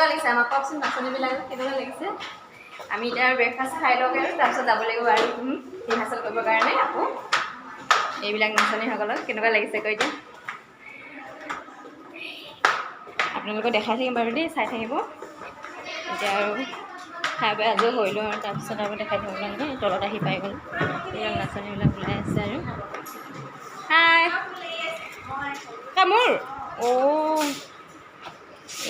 কেনেকুৱা লাগিছে আমাক কওকচোন? নাচনীবিলাক কেনেকুৱা লাগিছে? আমি এতিয়া ব্ৰেকফাষ্ট খাই লওঁ আৰু তাৰপিছত যাব লাগিব আৰু ৰিহাৰ্চেল কৰিবৰ কাৰণে আকৌ। এইবিলাক নাচনীসকলক কেনেকুৱা লাগিছে কৈ দিয়া। আপোনালোকক দেখাই থাকিম বাৰু দেই, চাই থাকিব। এতিয়া আৰু খাই বৈ আজৰি হৈ লওঁ আৰু তাৰপিছত আৰু দেখাই থাকিব আপোনালোকে। তলত আহি পাই গ'ল, এইবিলাক নাচনীবিলাক ওলাই আছে আৰু। হাই কামোৰ অ'।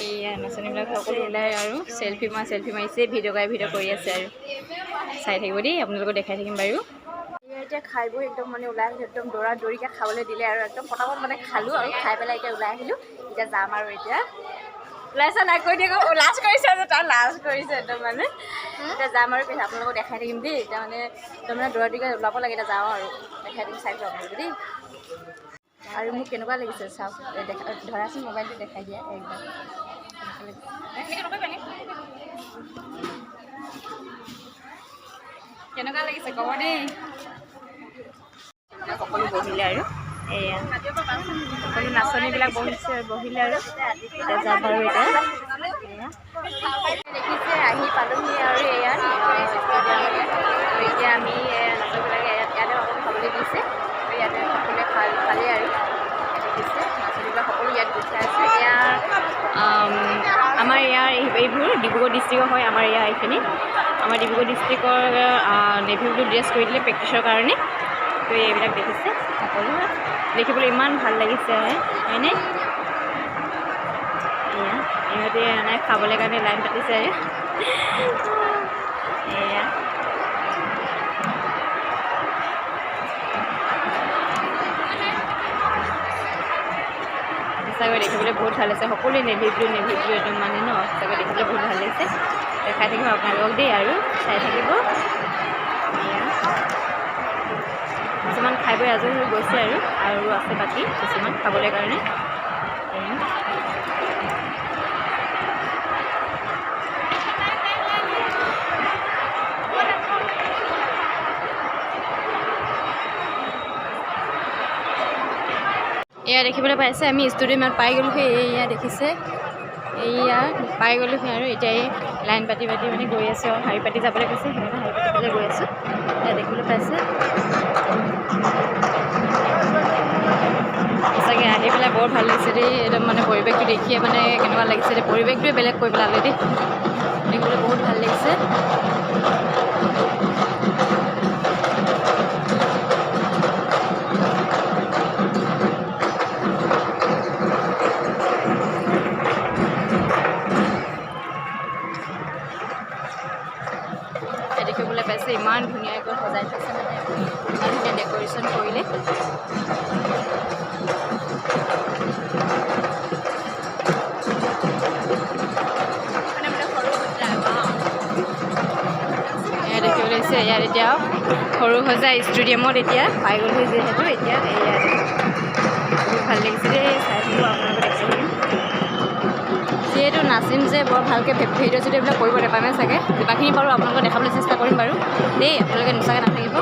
এইয়া নাচনীবিলাক সকলো ওলাই আৰু চেলফি মৰা চেলফি মাৰিছে, ভিডিঅ' কৰাই ভিডিঅ' কৰি আছে আৰু। চাই থাকিব দেই, আপোনালোকক দেখাই থাকিম বাৰু। এয়া এতিয়া খাই বৈ একদম মানে ওলাই আহিলোঁ, একদম দৌৰা দৌৰিকৈ খাবলৈ দিলে আৰু একদম পটাপট মানে খালোঁ আৰু খাই পেলাই এতিয়া ওলাই আহিলোঁ। এতিয়া যাম আৰু। এতিয়া ওলাইছা নাই কৈ দিয়ে, লাজ কৰিছে যে তাৰ লাজ কৰিছে একদম মানে। এতিয়া যাম আৰু পিছত আপোনালোকক দেখাই থাকিম দেই। এতিয়া মানে একদম মানে দৌৰা দৌৰিকৈ ওলাব লাগে। এতিয়া যাওঁ আৰু দেখাই দিম, চাই থাকক আপোনালোকে দেই। আৰু মোক কেনেকুৱা লাগিছে চাওক। দেখা ধৰাচোন মোবাইলটো, দেখাই দিয়া একদম। কেনেকুৱা লাগিছে ক'ব দেই। সকলো বহিলে আৰু এয়া সকলো নাচনীবিলাক বহিছে, বহিলে আৰু এতিয়া যাম আৰু। এতিয়া এয়া দেখিছে আহি পালোহি আৰু এয়া এতিয়া আমি নাচনীবিলাক ইয়াতে সকলো খাবলৈ দিছে। ইয়াতে সকলোৱে খালে আৰু দেখিছে নাচনীবিলাক সকলো ইয়াত গোট খাই আছে। এয়া আমাৰ ইয়াৰ এইবোৰ ডিব্ৰুগড় ডিষ্ট্ৰিক্টৰ হয়। আমাৰ ইয়াৰ এইখিনি আমাৰ ডিব্ৰুগড় ডিষ্ট্ৰিক্টৰ নেভি ব্লু ড্ৰেছ কৰি দিলে প্ৰেক্টিছৰ কাৰণে। তো এইবিলাক দেখিছে সকলো, দেখিবলৈ ইমান ভাল লাগিছে, হয়নে? এয়া ইহঁতে মানে খাবলৈ কাৰণে লাইন পাতিছে আৰু এয়া সঁচাকৈ দেখিবলৈ বহুত ভাল লাগিছে। সকলোৱে নেভি ব্লু, নেভি ব্লু একদম মানে ন, সঁচাকৈ দেখিবলৈ বহুত ভাল লাগিছে। দেখাই থাকিম আপোনালোকক দেই আৰু চাই থাকিব। এয়া কিছুমান খাই বৈ আজৰি হৈ গৈছে আৰু আৰু আছে বাকী কিছুমান খাবলৈ কাৰণে। এয়া এয়া দেখিবলৈ পাইছে আমি ষ্টুডিয়ামত পাই গ'লোহি। এয়া দেখিছে, এয়া পাই গ'লোহি আৰু এতিয়া এই লাইন পাতি পাতি মানে গৈ আছোঁ আৰু শাৰী পাতি যাবলৈ কৈছে, সেইকাৰণে শাৰী পাতি পেলাই গৈ আছোঁ। এয়া দেখিবলৈ পাইছে, সঁচাকৈ আহি পেলাই বৰ ভাল লাগিছে দেই। একদম মানে পৰিৱেশটো দেখিয়ে মানে কেনেকুৱা লাগিছে দেই, পৰিৱেশটোৱে বেলেগ কৰি পেলালে দেই। দেখিবলৈ বহুত ভাল লাগিছে। দেখিবলৈ পাইছে ইমান ধুনীয়াকৈ সজাই থৈছে, মানে ইমান ধুনীয়া ডেক'ৰেশ্যন কৰিলে। এয়া দেখিবলৈ পাইছে, ইয়াত এতিয়া সৰুসজাই ষ্টেডিয়ামত এতিয়া পাই গ'লহি যিহেতু। এতিয়া এয়া বহুত ভাল লাগিছে দেই, চাই থাকিব, আপোনালোকে দেখাই থাকিম। যিহেতু নাচিম যে বৰ ভালকৈ ভিডিঅ' চিডিঅ' এইবিলাক কৰিব নাপামে চাগে, যিমানখিনি পাৰোঁ আপোনালোকক দেখাবলৈ চেষ্টা কৰিম বাৰু দেই। আপোনালোকে নোচোৱাকৈ নাথাকিব।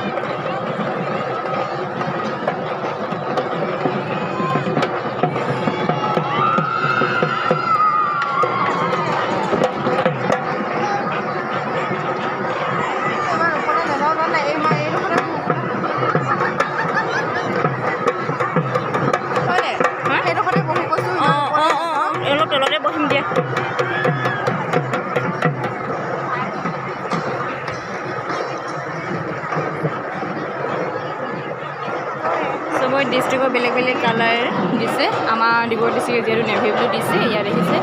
অঁ অঁ অঁ অলপ তলতে বহিম দিয়া। চবৰে ডিষ্ট্ৰিক্টৰ বেলেগ বেলেগ কালাৰ দিছে। আমাৰ ডিব্ৰুগড় ডিষ্ট্ৰিক্টৰ যিহেতু নেভি ব্লু দিছে, ইয়াত দেখিছে।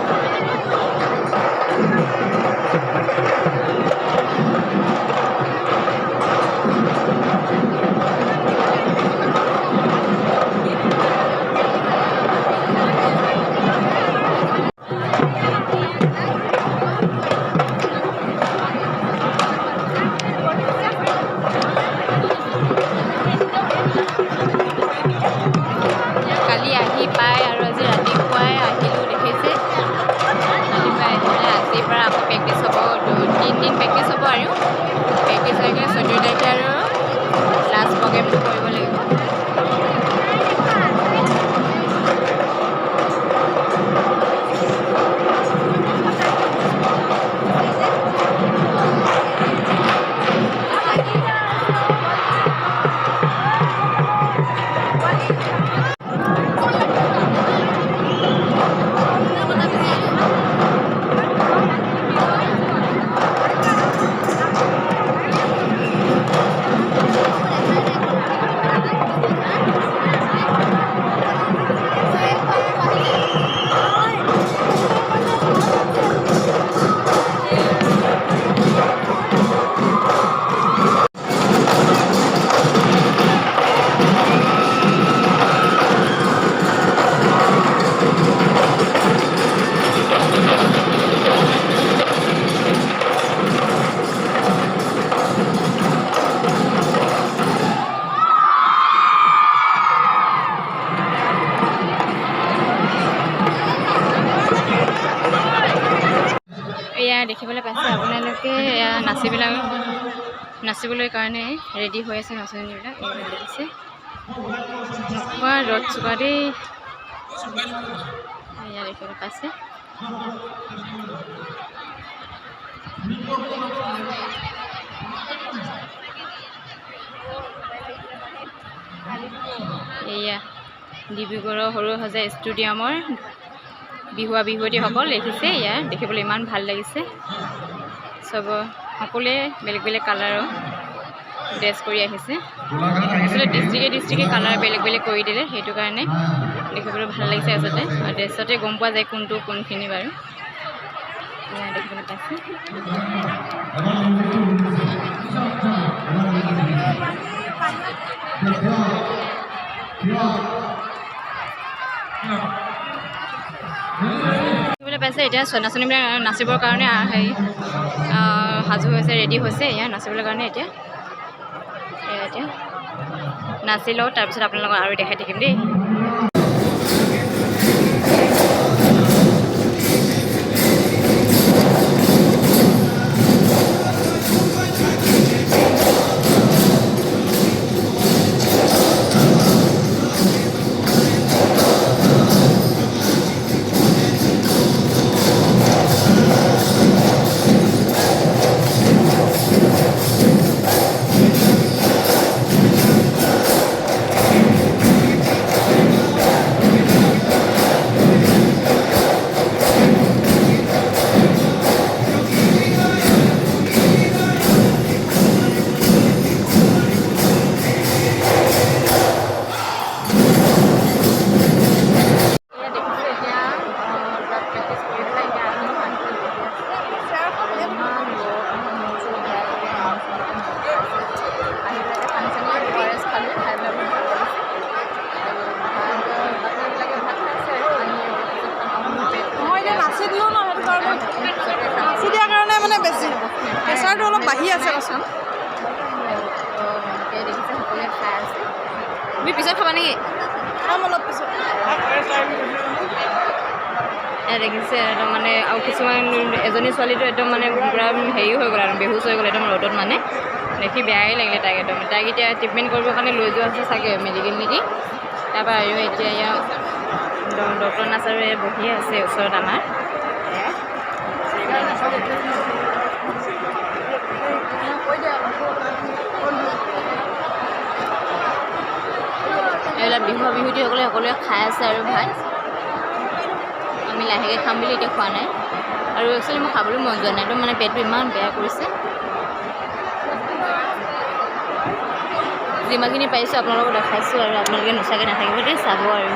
কালি আহি পাই আৰু আজি ৰাতিপুৱাই আহিলোঁ, দেখিছে। দেখিবলৈ পাইছে আপোনালোকে, এয়া নাচিবিলাক নাচিবলৈ কাৰণে ৰেডি হৈ আছে নাচনীবিলাক। এয়া দেখিছে, এনেকুৱা ৰ'দ চোকা দেই। এয়া দেখিবলৈ পাইছে। এয়া ডিব্ৰুগড়ৰ সৰুসজাই ষ্টেডিয়ামৰ বিহুৱা বিহুৱতীসকল দেখিছে। ইয়াৰ দেখিবলৈ ইমান ভাল লাগিছে। চব সকলোৱে বেলেগ বেলেগ কালাৰৰ ড্ৰেছ কৰি আহিছে। আচলতে ডিষ্ট্ৰিক্টে ডিষ্ট্ৰিক্টে কালাৰ বেলেগ বেলেগ কৰি দিলে, সেইটো কাৰণে দেখিবলৈ ভাল লাগিছে আচলতে। আৰু ড্ৰেছতে গম পোৱা যায় কোনটো কোনখিনি বাৰু। এয়া দেখিবলৈ পাইছে। দেখিবলৈ পাইছে এতিয়া নাচনীবিলাক নাচিবৰ কাৰণে হেৰি সাজু হৈছে, ৰেডি হৈছে এয়া নাচিবলৈ কাৰণে। এতিয়া এয়া এতিয়া নাচি লওঁ, তাৰপিছত আপোনালোকক আৰু দেখাই থাকিম দেই। এয়া দেখিছে এতিয়া তাত প্ৰেক্টিচ কৰি পেলাই এতিয়া আহি আহি বহি আছে। ইমান গৰম, মূৰ চুৰ ঘূৰাই পেলাই আহি পেলাই পানী চানী অ' আৰ এছ খালোঁ, খাই পেলাই বহুত ভাল লাগিছে। আৰু ভাত বাকীবিলাকে ভাত খাইছে আৰু আমি অলপ পিছত খাম। আৰু মোৰ পেটটো মই এতিয়া নাচি দিলোঁ ন, সেইটো কাৰণে পিছতে খাম। নাচি দিয়াৰ কাৰণে মানে বেছি প্ৰেছাৰটো অলপ বাঢ়ি আছে কৈছোঁ। তো দেখিছে সকলোৱে খাই আছে। তুমি পিছত খাবা নেকি? খাম অলপ পিছত। এয়া দেখিছে একদম মানে আৰু কিছুমান এজনী ছোৱালীটো একদম মানে পূৰা হেৰি হৈ গ'ল আৰু বেহুচ হৈ গ'ল একদম ৰ'দত, মানে দেখি বেয়াই লাগিলে তাইক একদম। তাইক এতিয়া ট্ৰিটমেণ্ট কৰিবৰ কাৰণে লৈ যোৱা হৈছে চাগে মেডিকেল নেকি। তাৰপৰা আৰু এতিয়া ইয়াৰ ডক্টৰ নাৰ্ছ আৰু এই বহিয়ে আছে ওচৰত আমাৰ। এয়া এইবিলাক বিহুৱা বিহুৱতীসকলে সকলোৱে খাই আছে আৰু ভাত। আমি লাহেকৈ খাম বুলি এতিয়া খোৱা নাই। আৰু একচুৱেলি মোৰ খাবলৈ মন যোৱা নাই, একদম মানে পেটটো ইমান বেয়া কৰিছে। যিমানখিনি পাৰিছোঁ আপোনালোকক দেখাইছোঁ আৰু আপোনালোকে নোচোৱাকৈ নাথাকিব দেই, চাব আৰু।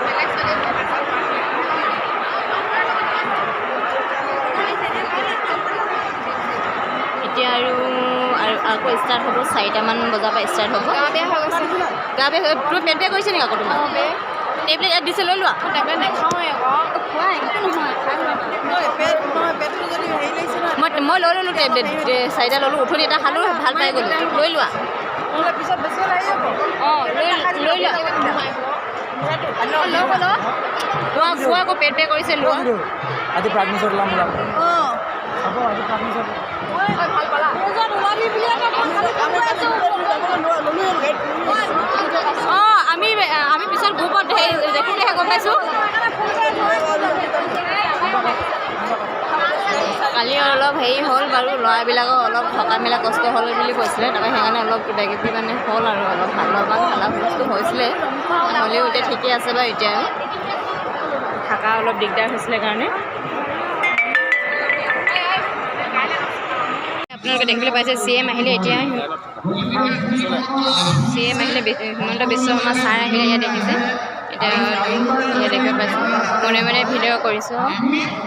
এতিয়া আৰু আৰু আকৌ ষ্টাৰ্ট হ'ব, 4টামান বজাৰ পৰা ষ্টাৰ্ট হ'ব। গা বেয়া হৈ গৈছে। গা বেয়া হৈ, তোৰ পেট বেয়া কৰিছে নেকি আকৌ তোমাৰ? টেবলেট ইয়াত দিছে, লৈ লোৱা। টেবলেট নাখাওঁৱে আকৌ। খোৱা, একো নহয়, খাই লোৱা। নহয় পেট, নহয় পেটটো যদি হেৰি লাগিছে নহয়। মই লৈ ল'লোঁ টেবলেট 4টা ল'লোঁ, উঠনি এটা খালোঁ, ভাল পাই গ'লোঁ, লৈ লোৱা। নহ'লে পিছত বেছি লাগি যাব। অঁ, লৈ লৈ লোৱা। লোৱা, খোৱা, আকৌ পেট বেয়া কৰিছে, লোৱা। আজি প্ৰাগনিছত ওলাম ওলাম। অঁ। হ'ব, আজি প্ৰাগনিছত। ভাল পালা ওলাবি বুলি। অঁ, আমি আমি পিছত গ্ৰুপত হেৰি দেখোঁতেহে গম পাইছোঁ। কালি অলপ হেৰি হ'ল বাৰু, ল'ৰাবিলাকৰ অলপ থকা মেলা কষ্ট হ'ল বুলি কৈছিলে। তাৰপৰা সেইকাৰণে অলপ কিবা কিবি মানে হ'ল আৰু অলপ অলপমান হাল্লা হুলস্থুল হৈছিলে। হ'লেও এতিয়া ঠিকে আছে বাৰু। এতিয়া আৰু থকা অলপ দিগদাৰ হৈছিলে কাৰণে। আপোনালোকে দেখিবলৈ পাইছে চি এম আহিলে। এতিয়া চি এম আহিলে, হিমন্ত বিশ্ব শৰ্মা ছাৰ আহিলে। ইয়াত দেখিছে, এতিয়া ইয়াত দেখিব পাইছে। মনে মনে ভিডিঅ' কৰিছোঁ,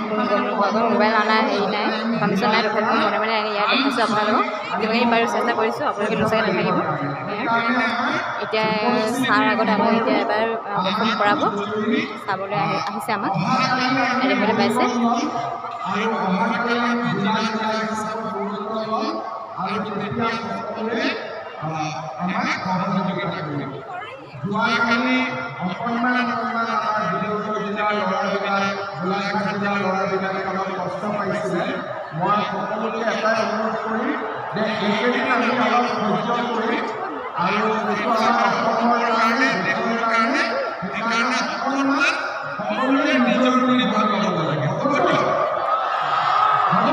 কোনো গম নোপোৱাকৈ। মোবাইল অনা হেৰি নাই, পাৰ্মিশ্যন নাই, তথাপি মই মনে মনে আনি ইয়াত দেখাইছোঁ আপোনালোকক। যিমানখিনি পাৰোঁ চেষ্টা কৰিছোঁ, আপোনালোকে নোচোৱাকৈ নাথাকিব। এতিয়া ছাৰ আগত আমাক এতিয়া এবাৰ পাৰফৰ্ম কৰাব, চাবলৈ আহি আহিছে আমাক। ইয়াত দেখিবলৈ পাইছে। আৰু অহাকালি আমি জিলা জিলা হিচাপত গুৰুত্ব ল'ম আৰু তেতিয়া সকলোৱে আমাক সহযোগিতা কৰিব। যোৱাকালি অকণমান অকণমান আমাৰ ডিব্ৰুগড় জিলাৰ ল'ৰাবিলাক, গোলাঘাট জিলাৰ ল'ৰাবিলাকে অলপ কষ্ট পাইছিলে। মই সকলোকে এটাই অনুৰোধ কৰিম যে এইকেইদিন আমি অলপ ধৈৰ্য কৰিম আৰু এইটো আমাৰ অসমৰ কাৰণে, দেশৰ কাৰণে, সেইকাৰণে অকণমান সকলোৱে নিজৰ বুলি ভাবি ল'ব লাগে। হ'বতো? হ'ব?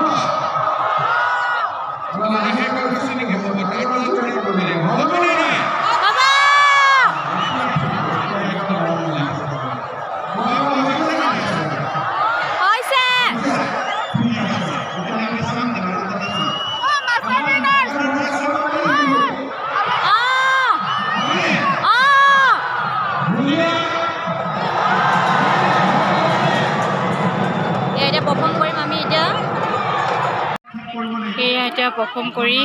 অলপ লাহেকৈ কৈছোঁ নেকি? হ'ব, আৰু অলপ জোৰে ক'ব লাগিব। হ'বনে নাই? হৈছে। অঁ অঁ। এয়া এতিয়া পাৰফৰ্ম কৰিম আমি এতিয়া। সেয়া এতিয়া পাৰফৰ্ম কৰি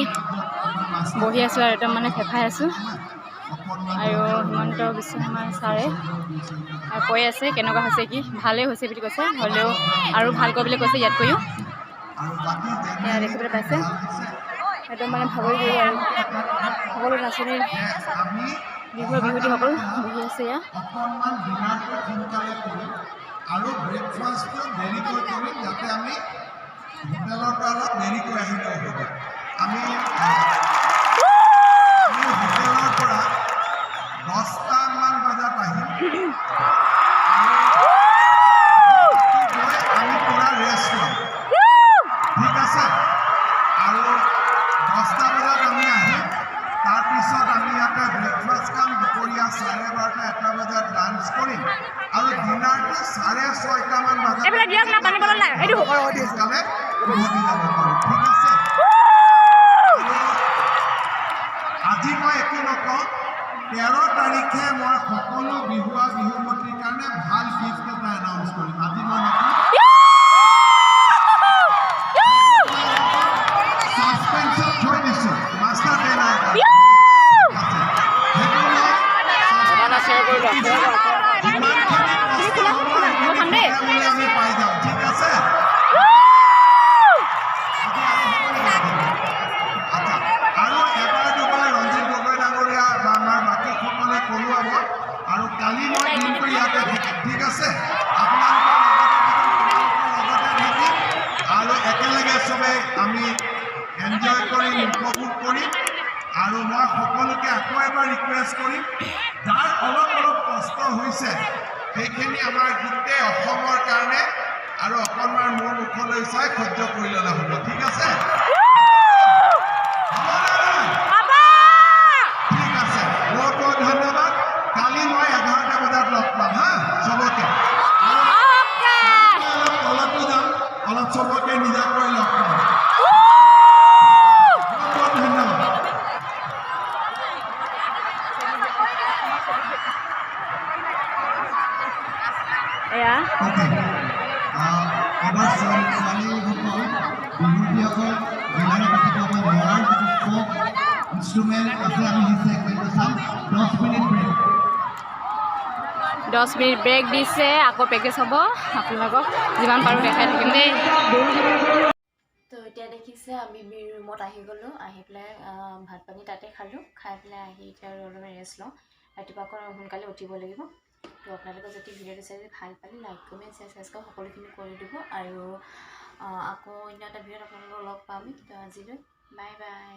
বহি আছোঁ আৰু একদম মানে ফেফাই আছোঁ। আৰু হিমন্ত বিশ্ব শৰ্মা ছাৰে কৈ আছে কেনেকুৱা হৈছে, কি ভালেই হৈছে বুলি কৈছে, হ'লেও আৰু ভাল কৰিবলৈ কৈছে ইয়াতকৈও। সেয়া দেখিবলৈ পাইছে, একদম মানে ভাগৰি গ'লো আৰু সকলো নাচনীৰ বিহুৰ বিহুৱতীসকল বহি আছে এয়া। অকণমান ডিনাৰটো সোনকালে কৰিম আৰু ব্ৰেকফাষ্টটো দেৰিকৈ কৰিম, যাতে আমি হোটেলৰ পৰা অলপ দেৰিকৈ আহিলেও হ'ব। আমি আমি হোটেলৰ পৰা 10টামান বজাত আহিম আৰু গৈ আমি পূৰা ৰেষ্ট ল'ম, ঠিক আছে? আৰু 10টা বজাত আমি আহিম, তাৰপিছত আমি ইয়াতে ব্ৰেকফাষ্ট খাম, দুপৰীয়া 12:30 1টা বজাত লাঞ্চ কৰিম আৰু ডিনাৰটো 6:30মান বজাত এইফালে দিয়ক না, পানী বটল নাই এইটো। সোনকালে উভতি যাব পাৰোঁ, ঠিক আছে? আৰু আজি মই একো নকওঁ। 13 তাৰিখে মই সকলো বিহুৱা বিহুৱতীৰ কাৰণে ভাল গিফ্ট এটা এনাউন্স কৰিম। আজি মই নকওঁ, ছাছপেন্সত থৈ দিছোঁ, মাষ্টাৰ ট্ৰেইনাৰ কাৰণে আছে। সেইটো মই যিমানখিনি কষ্ট হ'ব সেইখিনি বিনামূল্যে আমি পাই যাম, ঠিক আছে? আজি আৰু হ'ব নেকি? আচ্ছা, আৰু এবাৰ দুবাৰ ৰঞ্জিত গগৈ ডাঙৰীয়া বা আমাৰ বাকীসকলে ক'লো আগত। আৰু কালি মই দিনটো ইয়াতে থাকিম, ঠিক আছে? আপোনালোকৰ লগতে থাকিম, তোমালোকৰ লগতে থাকিম আৰু একেলগে চবেই আমি এনজয় কৰিম, উপভোগ কৰিম। আৰু মই সকলোকে আকৌ এবাৰ ৰিকুৱেষ্ট কৰিম, যাৰ অলপ অলপ কষ্ট হৈছে সেইখিনি আমাৰ গোটেই অসমৰ কাৰণে আৰু অকণমান মোৰ মুখলৈ চাই সহ্য কৰি ল'লে হ'ব, ঠিক আছে? হ'বনে নাই? ঠিক আছে, বহুত বহুত ধন্যবাদ। কালি মই 11টা বজাত লগ পাম, হা, চবকে। আৰু অলপ তলতো যাম, অলপ চবকে নিজাকৈ লগ পাম। বহুত বহুত ধন্যবাদ। এয়া অ'কে, আমাৰ ছোৱালীসকল, বিহুৱতীসকল যিমানে পাতিব, আমাৰ ল'ৰাৰ যিটো ফ'ক ইনষ্ট্ৰুমেণ্ট আছে আমি সেই ছেগমেণ্টটো চাম। 10 মিনিট ব্ৰেক। 10 মিনিট ব্ৰেক দিছে, আকৌ পেকেজ হ'ব। আপোনালোকক যিমান পাৰোঁ দেখাই থাকিম দেই। তো এতিয়া দেখিছে আমি ৰুমত আহি গ'লোঁ। আহি পেলাই ভাত পানী তাতে খালোঁ, খাই পেলাই আহি এতিয়া আৰু অলপ ৰেষ্ট লওঁ। ৰাতিপুৱা আকৌ সোনকালে উঠিব লাগিব। তো আপোনালোকে যদি ভিডিঅ'টো চাই যদি ভাল পালে লাইক, কমেণ্ট, শ্বেয়াৰ, ছাবস্ক্ৰাইব সকলোখিনি কৰি দিব। আৰু আকৌ অন্য এটা ভিডিঅ'ত আপোনালোকক লগ পাম। তো আজিলৈ বাই বাই।